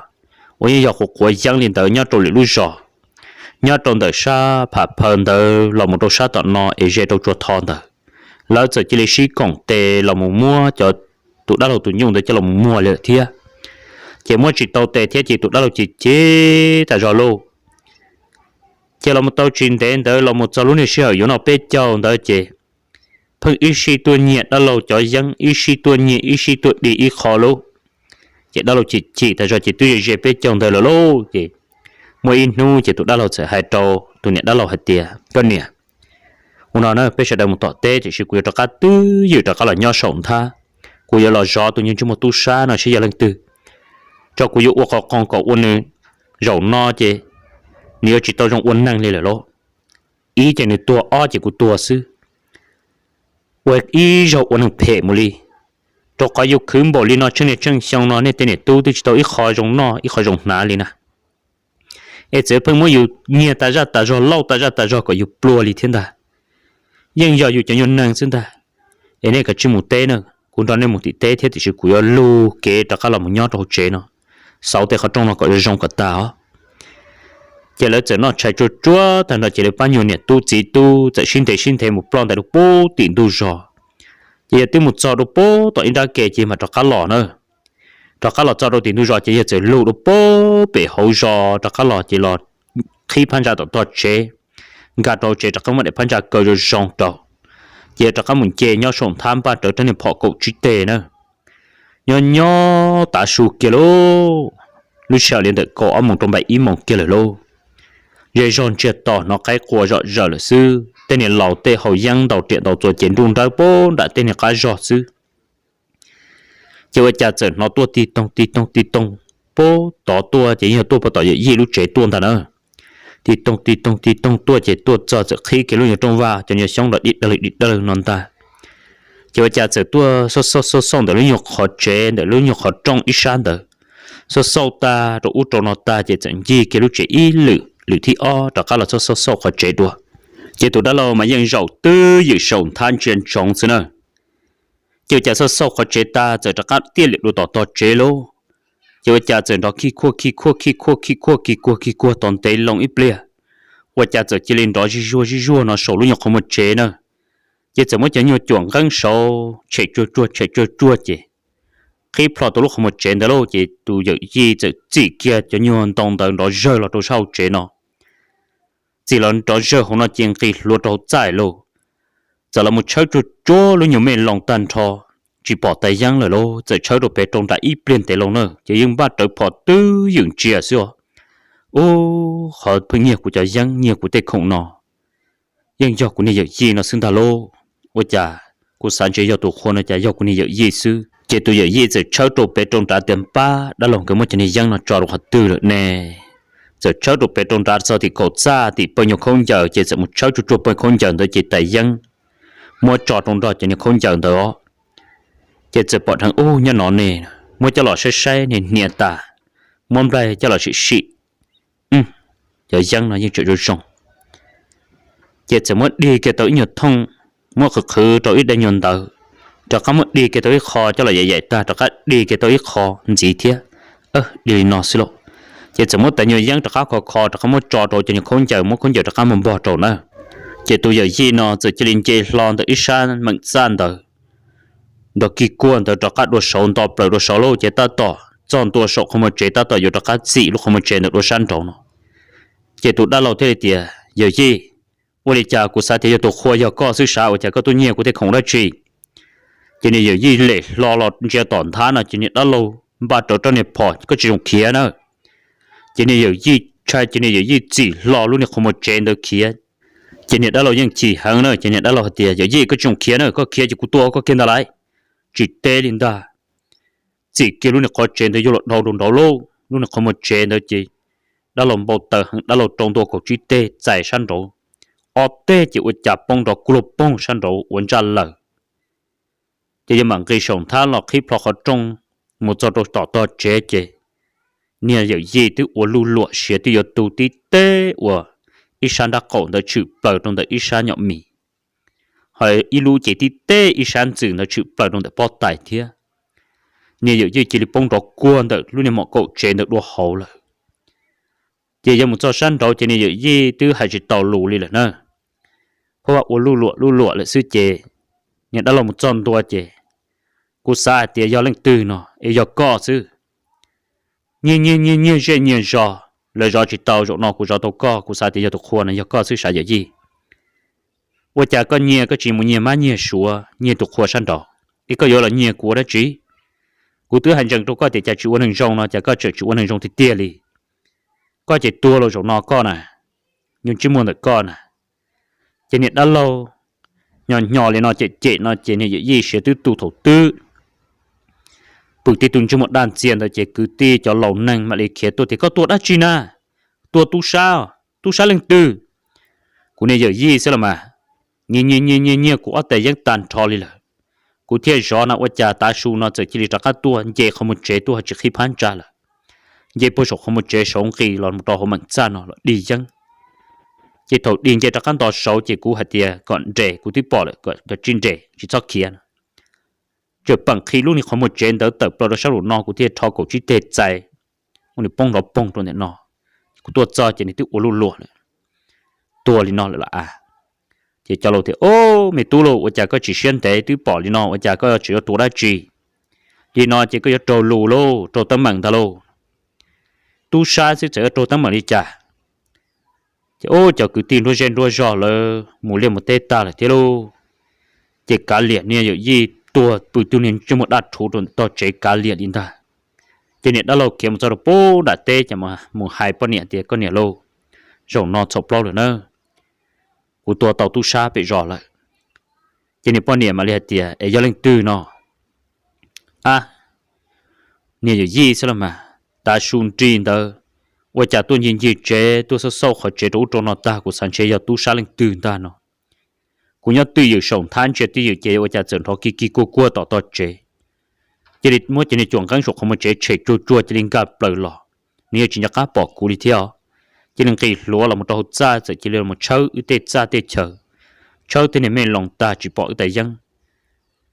uas yeej yog qhuav qhuav yeeb li ntawd nyob rau lwm lub zos, nyob rau ntawm sab pham phaw ntawd los mus rau sab tom no es ze rau tsua tho ntawd, lawv txawm cia li sib koom tes los mus muab cov, tus dab laug tus nyuj ntawd coj los mus muag li lawm thiab. Ces muab tsis tau tes thiab ces tus dab laug chim chim tas zog lauj. Ces los mus tau tsis ntev ntawd los mus txog lub niag sij hawm yuav noj peb caug ntawd ces pheej ib sij tuaj nyiag dab laug cov yeeb, ib sij tuaj nyiag ib sij tuaj dig ib qho lauj. Ces dab laug chim chim tas zog ces twb ze ze peb caug ntawd lawm lauj. Ces muaj ib hnub ces tus dab laug txawm hais rau tus niam dab laug hais tias, koj niam, ua no na, peb sawv daws mus tom teb tiam sis kuv yuav rov qab twj ywm rov qab los nyob saum nthab. Kuv yuav los zov tus niag ntsej muag tub sab no seb yog leej twg, tso kuv yuav ua qhov qoo kom ua nws, zaum no ces nws yuav tsis tau zoo ua neeg li lawm lauj. Ib ces nws tuag, ob ces kuv tuag xwb. Ua ib zaug ua neeg phem mus li, rau qhov yus khwv npaum li no tsheej niaj tsheej xyoo no nej tej niam tub twb tsis tau ib qho zoo noj ib qho zoo hnav li na. Es txawm pheej muab yus nyiag tas zaj tas zog, lauj tas zaj tas zog kom yus pluag li thiab ntag. Yeej yog yus cov nyuag neeg xwb ntag. Es nej kav tsij mus teb na, kuv nrog nej mus tim teb thiab tiam sis kuv yuav lug kev rov qab los mus nyob rau hauv tsev no, xauv tej qhov rooj no kom zoo kom tag os. Ces lawv txawm noj tshais tsuag tsuag tag nrho ces lawv pab nyuag niam tub txiv tub txawm sib ntev sib ntev mus ploj ntais rau pem tim ntug zos. Ces yog twb mus txog rau pem tom ib nrab ke ces mam rov qab los na. Rov qab los txog rau tim ntug zos ces yawg txawm lug rau pem hauv zos rov qab los ces los qhib phab ntsa tom tog tsev, nkag rau tsev rov qab muab daim phab ntsa kaw zoo zoo rau, ces rov qab mus nce nyob saum nthab npaj rawv rab niag phom kaum tsib teg na. Nyob nyob tav su kiag lauj, lub sij hawm li ntawm kaum ob moos rau npaum ib moos kiag lawm lauj. Zej zog ntsiag to hnov qaib qua zom zaws lawm xwb, tej niag laus tej haus yeeb ntaus riam ntaus txuas ces nruj nrawb pab nram tej niag qab zog xwb. Ces ua cas txawm hnov tuaj ti toog ti toog ti toog, pab tod tuaj ces yog tuaj pab tom yawm yij lub tsev tuaj ntag na. Ti toog ti toog ti toog tuaj ces tuaj txog txawm qhib kiag lub nyuag rooj vag cov nyuag xyoob los dig dawg dig dawg no ntag. Ces ua cas txawm tuaj xauj xauj xauj xauj ntawm lub nyuag qhov tsev ntawm lub nyuag qhov rooj ib sab ntawd, xauj xauj tag rau ub rau no tag ces txawm ncig kiag lub tsev ib lwm, lwm thib ob rov qab los xauj xauj xauj qhov tsev dua. Ces tus dab laug mas yeej zaum twj ywm saum nthab ntsia ntsoov xwb na. Ces ua cas xauj xauj qhov tsev tag txawm rov qab tiaj liam dua tom tog tsev lauj. Ces ua cas txawm nrov khij khuaj khij khuaj khij khuaj khij khuaj kis kuag kis kuag tos ntev loo ib pliag, ua cas txawm cia li nrov zij zuag zij zuag no saum lub nyuag qhov muag tsev na. Ces txawm muab cov nyuag cuam nqeeb saud tshem tsuag tsuag tshem tsuag tsuag ces qhib plho tau lub qhov muag tsev ntawd lauj. Ces tus yawm yij txawm txim kiag cov nyuag ntoo ntawd nrov zawg los rau sab hauv tsev no. Txim los nrov zawg hauv no ces nqis hluav rau hauv txaj lauj. Txawm los mus tshawb tsuag tsuag lub nyuag mej loo tag nrho, tsis pom tais yeeb lawm lauj. Txawm tshawb rau pem rau nram ib pliag ntev loo na ces yeej npaj rawv phom twj ywm ntsia xwb os. Ub, qhov pheej nyiag kuv cov yeeb nyiag kuv tej khoom no yeej yog kuv niag yawm yij no xwb ntag lauj. Ua cas kuv xav ntshe yog tus qhua no cas yog kuv niag yawm yij xwb. Ces tus yawm yij txawm tshawb rau pem rau nrad tias pab dab laug nkawd muab cov niag yeeb no tso rau qhov twg lawm ne. Txawm tshawb rau pem rau nrad txog tim kaum txaj tim pawg nyuag khaub ncaws ces txawm mus tshawb tsuag tsuag pawg khaub ncaws ntawd ces tais yeeb muab tso rau nrog cov niag khaub ncaws ntawd os. Ces txawm pom dheev ub nyob no ne, muab coj los saib saib niag hnia tas, muab nplaig coj los sim sim. Cov yeeb no yeej tseem zoo zoo. Ces txawm muab dig kiag tau ib nyuag thooj, muab qhwv qhwv rau ib daim nyuag ntawv, rov qab muab dig kiag tau ib qho coj los yaim yaim tag rov qab dig kiag tau ib qho ntxiv thiab. Dig li no xwb lauj. Ces txawm muab tais nyuag yeeb rov qab kho kho rov qab muab tso rau cov niag khaub ncaws, muab khaub ncaws rov qab mus npog rau na. Ces tus yawm yij no txawm cia li nce hlo ntawm ib sab meem txaj ntawd, nrog kig kuag ntawd rov qab dua saud nto plaws dua saud lauj. Ces tab tom txog ntua saum qhov muag tsev tab tom yuav rov qab txim lub qhov muag tsev ntawd dua sab nraud no. Ces tus dab laug thiaj li tias, Yawm yij, ua li cas kuv xav tias yog tus qhua yog koj xwb sav, ua cas koj tuaj nyiag kuv tej khoom dab tsi? Ces niag yawm yij lem hlo los ntsia tom nthab no ces niag dab laug npaj rawv rab niag phom, Koj tsis zoo khiav na. Ces niag yawm yij ntshai ces niag yawm yij txim hlo lub niag qhov muag tsev ntawd khiav. Ces niag dab laug yeej chim heev na, ces niag dab laug hais tias, Yawm yij, koj tsis zoo khiav na, koj khiav ces kuv tua koj kiag ntag lauj. Tsis teb li ntag, txim kiag lub niag qhov tsev ntawd yuav los dhau rau nraud lauj. Lub niag qhov muag tsev ntawd ces dab laug npau taws heev, dab laug rau ntua kaum tsib teg txais sab nraud, ob teg ces ua cas poob nrov kuj lug poog sab nraud ua ntsaj lawm. Ces yawg mam nqis saum nthab los qhib plho qhov rooj mus txog rau tom tog tsev ces niag yawm yij twb ua luj luam siav twb yuav tu tib teb uas ib sab nrab qaum ntawd tshwm plaws rau ntawm ib sab nyom mis, ho ib lub ces tib teb ib sab ntxwm ntawd tshwm plaws rau ntawm pob tais thiab. Niag yawm yij cia li poob nrov kuag ntawm lub niag mom kaum tsev ntawd dua hauv lawm. Ces yog mus txog sab nraud ces niag yawm yij twb hais tsis tau lus li lawm na, phab vaj ua luj luam luj luam lawm xwb ces niag dab laug mus txog ntua ces, Kuv xav hais tias yog leej twg no es yog koj xwb. Nyiag nyiag nyiag nyiag zej nyiag zos, lawv zov tsis tau, zaum no kuv zov tau koj, kuv xav tias yog tus qhua no yog koj xwb sav yawm yij. Ua cas koj nyiag koj tsis mus nyiag mab nyiag suav nyiag tus qhua sab nraud, es koj yuav los nyiag kuv ua dab tsi? Kuv twb hais ntsees rau koj tias cas tsis ua neeg zoo no cas koj tseem tsis ua neeg zoo tiag tiag li. Koj ces tuag los zaum no koj na, nyuag ntsej muag ntawm koj na. Ces niag dab laug nyo nyo li no cem cem no ces niag yawm yij siav twb tu thaum twb pw tib tug ntsej muag daj ntxiag ntawd ces kwv tij cov laus neeg mam li khiav tuaj tias, Koj tua dab tsi na? Tua tub sab, tub sab leej twg? Kuv niag yawm yij xwb los mas. Nyiag nyiag nyiag nyiag nyiag kuv ob tais yeeb tag nrho li lawm, kuv thiaj zov no ua cas tav su no txawm cia li rov qab tuaj nce qhov muag tsev tuaj ho tsis qhib phab ntsa lawm. Nce puag saum qhov muag tsev saud nqis los mus rau hauv meem txaj no los dig yeeb. Ces thaum dig nce rov qab nto saud ces kuv hais tias kom nres, kuv twb pom lawm, kom cov tsis nres tsis txhob khiav no. Tseem peem qhi lub niag qhov muag tsev ntawd tawm plaws rau sab nraum no, kuv thiaj rho kaum tsib teg txais, ua nws poob nrov poog rau ntawm no. Kuv tuaj txog ces nws twb ua luj luam lawm, tuag li no lawm lauj. Ces cov laus tias, Ob, me tub lauj, ua cas koj tsis siab ntev, twb pom li no ua cas koj tseem yuav tua dab tsi? Li no ces koj yuav raug lus lauj, raug teeb meem ntag lauj. Tub sab xwb txawm yuav raug teeb meem li cas? Ces ub, cov kwv tij nruab zej nruab zog lawv mus liaj mus teb tag lawm thiab lauj. Ces kav liam, niag yawm yij tuag pw twg niag ntsej muag daj rhuv rau ntawm tog tsev kav liam li ntag. Ces niam dab laug khiav mus txog rau pem nram teb ces mus hais poj niam tias, koj niam lauj, zaum no txhaum plaub lawm na, kuv tua tau tub sab pem zos lawm. Ces niag poj niam mam li hais tias, es yog leej twg no? Ab, niag yawm yij xwb los mas, tav su nrig ntawd ua cas tuaj ncig ncig tsev, tuaj xauj xauj qhov tsev rau ub rau no tag, kuv xav ntshe yog tub sab leej twg ntag no. Kuv nyob twj ywm saum nthab ntsia twj ywm ces ua cas txawm nrov kig kig kuag kuag tom tog tsev. Cia li muab cov niag cuam nqeeb saum qhov muag tsev tshem tsuag tsuag cia li nkag plaws los, nws yeej tsis nco qab pom kuv li thiab os. Cia li nqis hluav los mus rau hauv txaj, txawm cia li los tshawb wb tej txaj tej chaw, tshawb tej niag me loos tag tsis pom wb tais yeeb.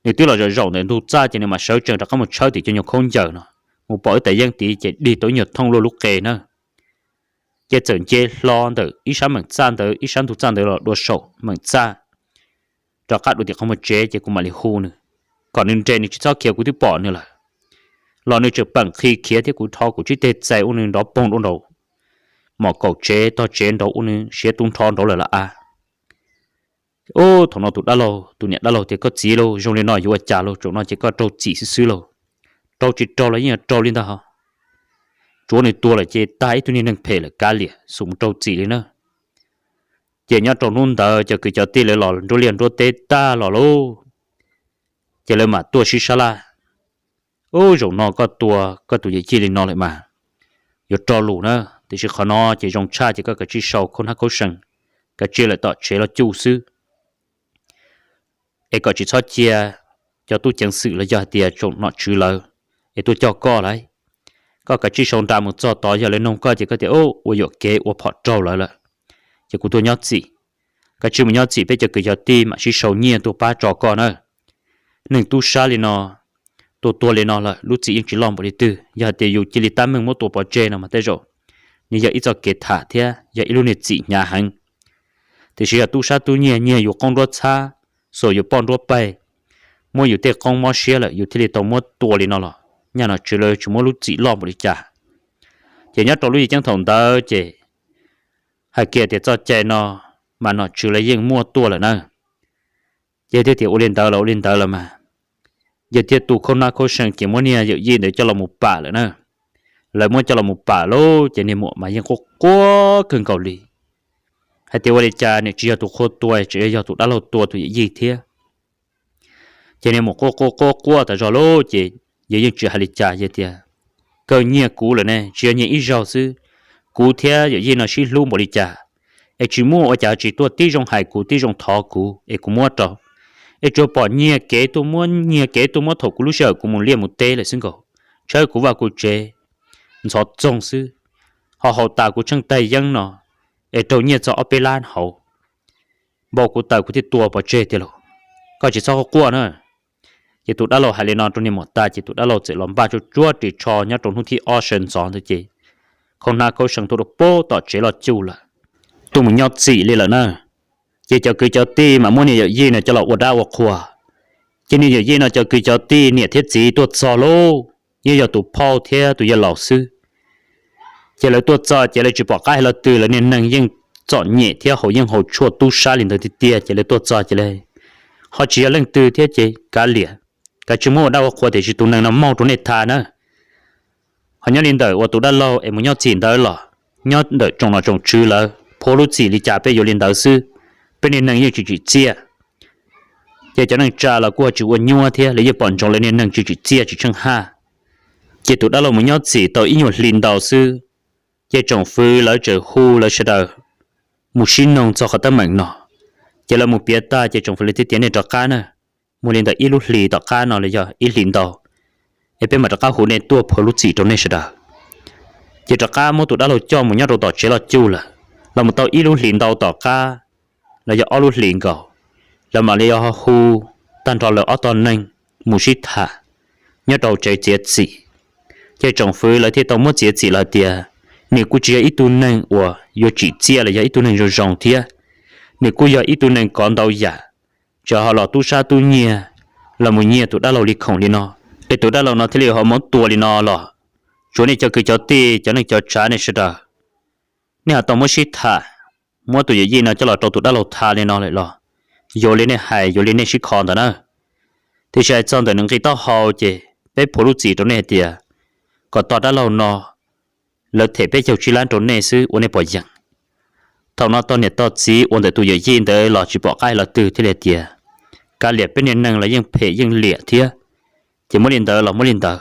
Nws twb los zaum zaum ntawm ntug txaj ces nws mam sawv tsees rov qab mus tshawb tim cov nyuag khaub ncaws no, mus pom wb tais yeeb tid ces dig tau ib nyuag thooj luaj lub qe na. Ces txawm nce hlo ntawm ib sab meem txaj ntawd, ib sab ntug txaj ntawd los dua saum meem txaj, rov qab dua tim qhov muag tsev ces kuv mam li hu nws kom nws nres, nws tsis txhob khiav, kuv twb pom nws lawm. Los nws tseem peem qhi khiav thiab kuv rho kuv tsib teg txais ua nws nrov poog rau nraum mom kaum tsev tog tsev nraud ua nws siav tu nrho nraud lawm lauj. Ub, thaum no tus dab laug, tus niam dab laug tias, koj txiv lauj, zoo li no yuav ua cas lauj, zaum no ces koj raug txim xwb xwb lauj. Raug tsis raug los yeej yuav raug li ntag hos. Tsuav nws tuag lawm ces tag ib tug niag neeg phem lawm, kav liam, xum mus raug txim li na. Ces nyob rau hnub ntawd cov kwv cov tij lawv los nruab liaj nruab teb tag los lauj, ces lawv mam tuaj sib sab laj. Ub, zaum no koj tua koj tus yawm yij li no lawm mas yuav rog lus na, tiam sis qhov no ces zoo tshaj ces koj kav tsij sau khaub hnab khaub seem, kav tsij lawm tom tsev los cuj xwb, es kom tsis txhob cia cov tub ceev xwm los yog hais tias tsoom nom tswv lawv es tuaj coj koj lauj. Koj kav tsij sau nra mus txog tod, yog lawv noog koj ces koj tias, ub, ua yuam kev ua phom raug lawv lawm, ces kuv tuaj nyob txim. Kav tsij mus nyob txim, peb cov kwv cov tij mam sib sau nyiaj tuaj pab tso koj na. Neeg tub sab li no, tua tuag li no lawm lub txim yeej tsis loj npaum li twg. Yog hais tias yus cia li tab meeg muab tua pov tseg no mas tej zaum nws yog ib txoj kev tham thiab yog ib lub niag txim hnyav heev. Tiam sis yog tub sab tub nyiag, nyiag yus qoob nruab txhab, xuas yus poj nruab peg, muab yus tej qoob mob siab lawm yus thiaj li tau muab tua li no los nyaj nom tswv lawv tsis muab lub txim loj npaum li cas. Ces nyob rau lub yeeb ceeb thaum ntawd ces hais kiag tias txoj cai no mas nom tswv lawv yeej muaj tuaj lawm na. Ces thiaj tias ua li ntawd los ua li ntawd los mas, ces thiaj tu khaub hnab khaub seem ces muab niag yawm yij ntawd coj los mus pam lawm na. Lawv muab coj los mus pam lauj, ces niag muam mas yeej quaj quaj kawg nkaus li, hais tias ua li cas nws tsis yog tus qhua tua, tseem yog tus dab laug tua tus yawm yij thiab. Ces niag muam quaj quaj quaj quaj tas zog lauj, ces yawg yeej tsis hais li cas, yawg tias, kawg nyiag kuv lawm ne, tsis yog nyiag ib zaug xwb, kuv thiab yawm yij no sib hlub npaum li cas, es tsis muaj ua cas tsis tuaj tib zoo hais kuv tib zoo thov kuv es kuv muab rau, es tsuas pom nyiag kev tuaj muab, nyiag kev tuaj muab thaum kuv lub sij hawm kuv mus liaj mus teb lawm xwb nkaus, tshawb kuv vaj kuv tsev ntxhov txoog xwb, ho haus tas kuv tsheej tais yeeb no es raug nyiaj txog ob peb lab hauv, npau kuv taws kuv thiaj tua pov tseg tiag lauj. Koj tsis txhob quaj quaj na. Ces tus dab laug hais li no rau niag muam tas ces tus dab laug txawm los npaj tsuag tsuag ris tsho nyob rau hnub thib ob sawv ntxov ntawd ces khaub hnab khaub seem tuaj rau pem tom tsev loj cuj lawm, tuaj mus nyob txim li lawm na. Ces cov kwv cov tij mas muab niag yawm yij no coj los ua dab ua qhua. Ces niag yawm yij no cov kwv cov tij niam thiab txiv tuaj txog lauj, yeej yog tus phauj thiab tus yawg laus xwb. Ces lawv tuaj txog ces lawv tsis pom qab hais lo twg, lawv niag neeg yeej txom nyem thiab haus yeej haus tshuaj tub sab li ntawd tiag tiag, ces lawv tuaj txog ces lawv ho tsis yog leej twg thiab ces kav liam, kav tsij muab ua dab ua qhua tiam sis tus neeg no mob rau nej tha na. Ho nyob li ntawm uas tus dab laug es mus nyob txim ntawd los, nyob ntawm tsoom nom tsoom tswv lawv phua lub txim li cas peb yuav li ntawd xwb, peb niag neeg yeej tsis tsim txiaj. Ces cov neej tsa los kuj ho tsis ua nyuaj thiab, lawv yeej pom ntsoov lawv niag neeg tsis tsim txiaj tsis tsheej haj. Ces tus dab laug mus nyob txim tau ib nyuag hli ntau xwb, ces tsoom fwv lawv txawm hu lawv sawv daws mus sib noog txog qhov teeb meem no. Ces lawv mus piav tag ces tsoom fwv lawv thiaj tias nej rov qab na, mus li ntawm ib lub hlis tom qab no los yog ib hlis ntau, es peb mam rov qab hu nej tuaj phua lub txim rau nej sawv daws. Ces rov qab muab tus dab laug coj mus nyob rau tom tsev loj cuj lawm. Los mus tau ib lub hlis ntau tom qab los yog ob lub hlis nkaus, lawv mam li ho hu tag nrho lawv ob tog neeg mus sib tham nyob rau tsev txiav txim. Ces tsoom fwv lawv thiaj tau muab txiav txim los hais tias nws kuj tsis yog ib tug neeg uas yuav tsim txiaj los yog ib tug neeg zoo zoo thiab, nws kuj yog ib tug neeg kov ntau yam, txawm ho los tub sab tub nyiag los mus nyiag tus dab laug li khoom li no, Es tus dab laug no thiaj li ho muab tua li no los, tsuav nej cov kwv cov tij, cov neej cov tsav nej sawv daws, nej ho tau muab sib tham, muab tus yawm yij no coj los rau tus dab laug tha li no lawm los, yuav li nej hais, yuav li nej sib kho ntawd na. Tiam sis hais txog ntawm nws nqi taub hau ces peb phua lub txim rau nej hais tias kom tog dab laug no lawv them peb caug tsib lab rau nej xwb ua nej pom yeem. Thaum no tog niam tog txiv uas ntawm tus yawm yij ntawd los tsis pom qab los twg thiaj li tias, kav liam, peb niag neeg los yeej phem yeej liam thiab, ces muab li ntawd los muab li ntawd,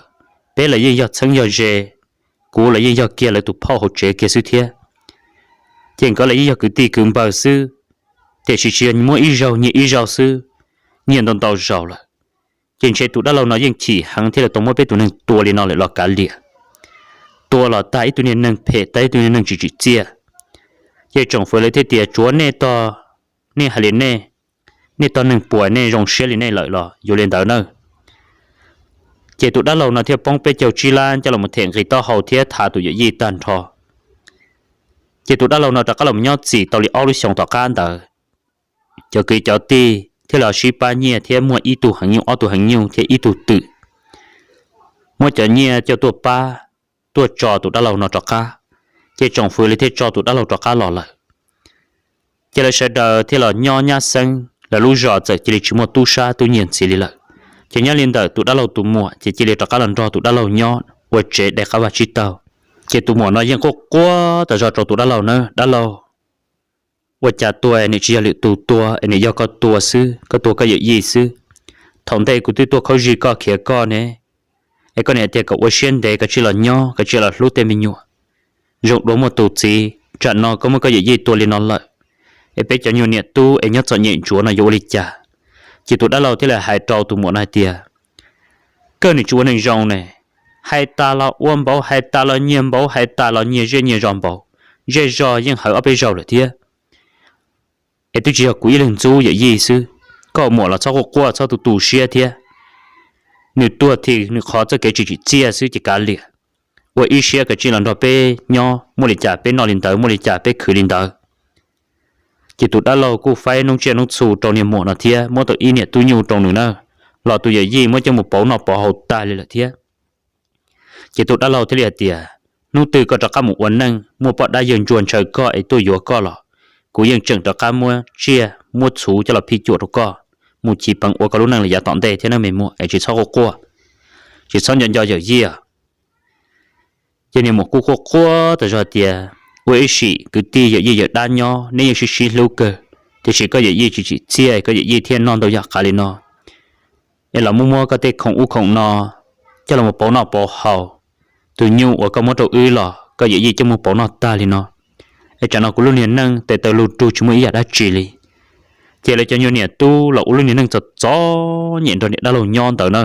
peb los yeej yog txheeb yog ze, kuv los yeej yog kiag lawv tus phauj hauv tsev kiag xwb thiab, ces nkawd los yeej yog kwv tij kwv npawg xwb, tiam sis tsis yog muab ib zaug nyiag ib zaug xwb, nyiag ntau ntau zaus lawm. Ces ntshe tus dab laug no yeej chim heev thiaj li tau muab peb tus neeg tua li no lawm los kav liam. Tua los tag ib tug niag neeg phem, tag ib tug niag neeg tsis tsim txiaj. Ces tsoom fwv lawv thiaj tias tsuav nej tog, nej hais li nej, nej tog neeg puas nej zoo siab li nej lawm los yuav li ntawd na. Ces tus dab laug no thiaj poob peb caug tsib lab coj los them nqi taub hau thiab tha tus yawm yij tag nrho. Ces tus dab laug no rov qab los nyob txim tau li ob lub xyoos tom qab ntawd, cov kwv cov tij thiaj li sib pab nyiaj thiab muaj ib tug heev nyuj, ob tug heev nyuj thiab ib tug twm, muab cov nyiaj coj tuaj pab, tuaj tso tus dab laug no rov qab, ces tsoom fwv li thiaj tso tus dab laug rov qab los lawm. Ces lawv sawv daws thiaj los nyob nyab xeeb, lawv lub zos txawm cia li tsis muaj tub sab tub nyiag ntxiv li lawm. Ces nyob li ntawm tus dab laug tus muam ces cia li rov qab los nrog tus dab laug nyob ua tsev dai qab vaj tsib taug. Ces tus muam no yeej quaj quaj tas zog rau tus dab laug na, dab laug, ua cas tua nws tsis yog lwm tus tua es nws yog koj tua xwb, koj tua koj yawm yij xwb. Thaum ntej kuv twb tuaj khaub zig koj khiav koj ne, es koj niam tias kom ua siab ntev, koj cia li los nyob, koj cia li los hlub tej me nyuam, zoo dua muaj tus txiv, tsam no koj muab koj yawm yij tua li no lawm, es peb cov nyuag niam tub es nyob txom nyem ntsuav no yuav ua li cas? Ces tus dab laug thiaj li hais rau tus muam no hais tias, koj nws tsis ua neeg zoo ne, hais tas los ua npaum, hais tas los nyiag npaum, hais tas los nyiag zej nyiag zos npaum, zej zos yeej hawv ob peb zaug lawm thiab. Es twb tsis yog kuv ib leeg ntxub yawm yij xwb, koj muam los txhob quaj quaj, txhob tu tu siab thiab. Nws tuag thiaj nws qhov txoj kev tsis tsim txiaj xwb ces kav liam, ua ib siab koj cia li los nrog peb nyob, muaj li cas peb noj li ntawd, muaj li cas peb khwv li ntawd. Ces tus dab laug kuj faib noob tsiaj noob txhu rau niag muam no thiab muab tau ib niam tub nyuj rau nws na, los tus yawm yij muab coj mus pauv noj pauv haus tag li lawm thiab. Ces tus dab laug thiaj li hais tias, hnub twg koj rov qab mus ua neej, muaj poj dab yawg ntsuag ntshaw koj es tuaj yuav koj los, kuv yeej tseem rov qab muab tsiaj muab txhuv coj los phij cuam rau koj, mus chiv peev ua koj lub neej li yav tom ntej thiab nawb me muam, es tsis txhob quaj quaj, tsis txhob nco nco yawm yij. Ces niag muam kuj quaj quaj tas zog tias, ua ib sim kwv tij yawm yij yawm dab nyob neb yeej sib sib hlub kawg, tiam sis koj yawm yij tsis tsim txiaj, koj yawm yij thiaj noj ntau yam qav li no, es los muab muab koj tej khoom ub khoom no coj los pauv noj pauv haus. Tus nyuj uas koj muab rau wb los koj yawm yij coj mus pauv noj tag li no, es tsam no kuv lub niag neej tes taw lug rug tsis muaj ib yam dab tsi li. Ces lawv cov nyuag niam tub los ua lub niag neej txom txom nyem nrog niam dab laug nyob ntawd na.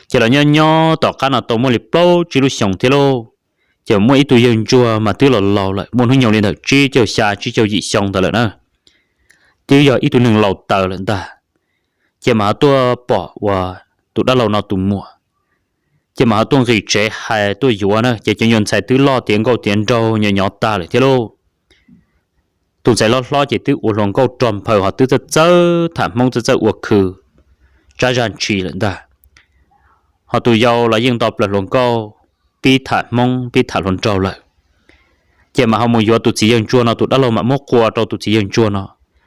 Ces los nyob nyob tom qab no tau muaj li plaub tsib lub xyoos thiab lauj, ces muaj ib tug yawg ntsuag mas twb los laus lawm, muaj hnub nyoog li ntawm tsib caug xya tsib caug yim xyoo ntawd lawm na, twb yog ib tug neeg laus taws lawm ntag. Ces mas ho tuaj pom uas tus dab laug no tus muam, ces mas ho tuaj nqis tsev hais tuaj yuav na, ces cov nyuag ntxhais twb loj tiav nkauj tiav nraug nyob nyob tag lawm thiab lauj. Tus ntxhais hlob hlob ces twb ua hluas nkauj rog nphaws ho twb txawj txawj tham Hmoob, txawj txawj ua khw tsab zaj ntshis lawm ntag. Ho tus yau los yeej nto plaws hluas nkauj, pib tham Hmoob pib tham hluas nraug lawm. Ces mas ho mus yuav tus txiv yawg ntsuag no, tus dab laug mam muab qua rau tus txiv yawg ntsuag no.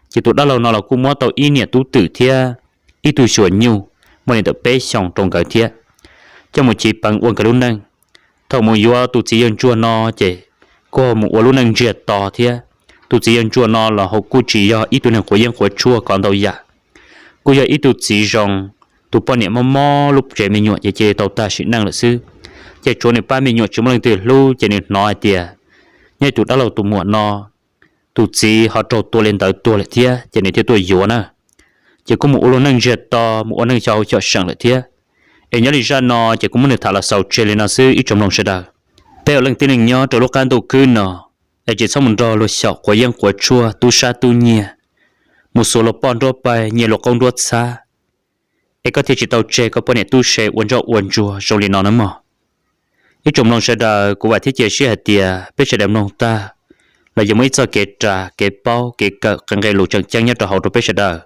Ces tus dab laug no los kuj muab tau ib niam tub twm thiab ib tug xyuas nyuj, muaj li ntawm peb xyoos rau nkawd thiab, coj mus chiv peev ua nkawd lub neej. Thaum mus yuav tus txiv yawg ntsuag no ces kuj ho mus ua lub neej ntsiag to thiab. Tus txiv yawg ntsuag no los ho kuj tsis yog ib tug neeg quav yeeb quav tshuaj kov ntau yam, kuj yog ib tug txiv zoo, tus poj niam mob mob lub tsev me nyuam ces cia li tau tag sim neej lawm xwb. Ces tshuav nws pab me nyuam tsis muaj leej twg hlub, ces nws hnov hais tias nyob tus dab laug tus muam no tus txiv ho raug tua li ntawd tuag lawm thiab, ces nws thiaj tuaj yuav na. Ces kuj mus ua lub neej ntsiag to, mus ua neej xyov hauv xyom seem lawm thiab. Es nyob li zaj no ces kuv muab nws tham los xaus tseg li no xwb ib tsoom mloog sawv daws. Peb ua leej tib neeg nyob rau lub qab ntuj khwb no, es tsis txhob mus nrog luag xyaum quav yeeb quav tshuaj, tub sab tub nyiag, mus xuas luag poj nruab pais, nyiag luag qoob nruab txhab, es koj thiaj tsis tau tseg koj poj niam tub se ua ntsoj ua ntsuag zoo li no na mog. Ib tsoom mloog sawv daws, kuv vam thiab cia siab hais tias peb sawv daws mloog tag los yuav muaj ib txoj kev ras, kev paub, kev kawm qee nqe lus tseem ceeb nyob rau hauv rau peb sawv daws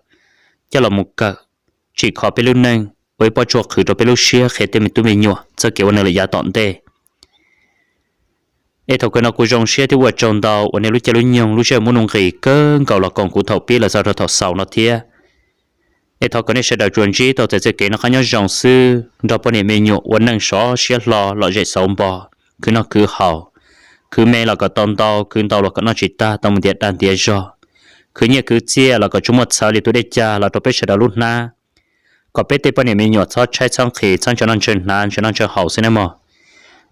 coj los mus kawm, tsim kho peb lub neej, ua ib pob tsuas qhwv rau peb lub siab qhia tej me tub me nyuam txoj kev ua neej lawm yav tom ntej. Es thaum kawg no kuv zoo siab thiab ua tsaug ntau uas nej lub caij lub nyoog lub sij hawm muaj nuj nqis kawg nkaus los koom kuv thaum pib los txog rau thaum xaus no thiab. Es thov kom nej sawv daws tsuas ntsib tau txais txoj kev noj qab nyob zoo xwb, nrog poj niam me nyuam ua neej sov siab hlo, lom zem xauv npo, khwv noj khwv haus, khwv me los kom tau ntau, khwv ntau los kom noj tsis tag, tau mus ntiav dag ntiav zog, khwv nyiaj khwv txiaj los kom tsuas muaj txhawv li tus dej cag los rau peb sawv daws lub hnab, kom peb tej poj niam me nyuam txhob tshaib txhob nqhis, txhob ntshaw noj ntshaw hnav, ntshaw noj ntshaw haus xwb nawb mog.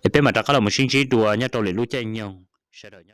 Es peb mam rov qab los mus sib ntsib dua nyob rau lwm lub caij nyoog, sawv daws nyob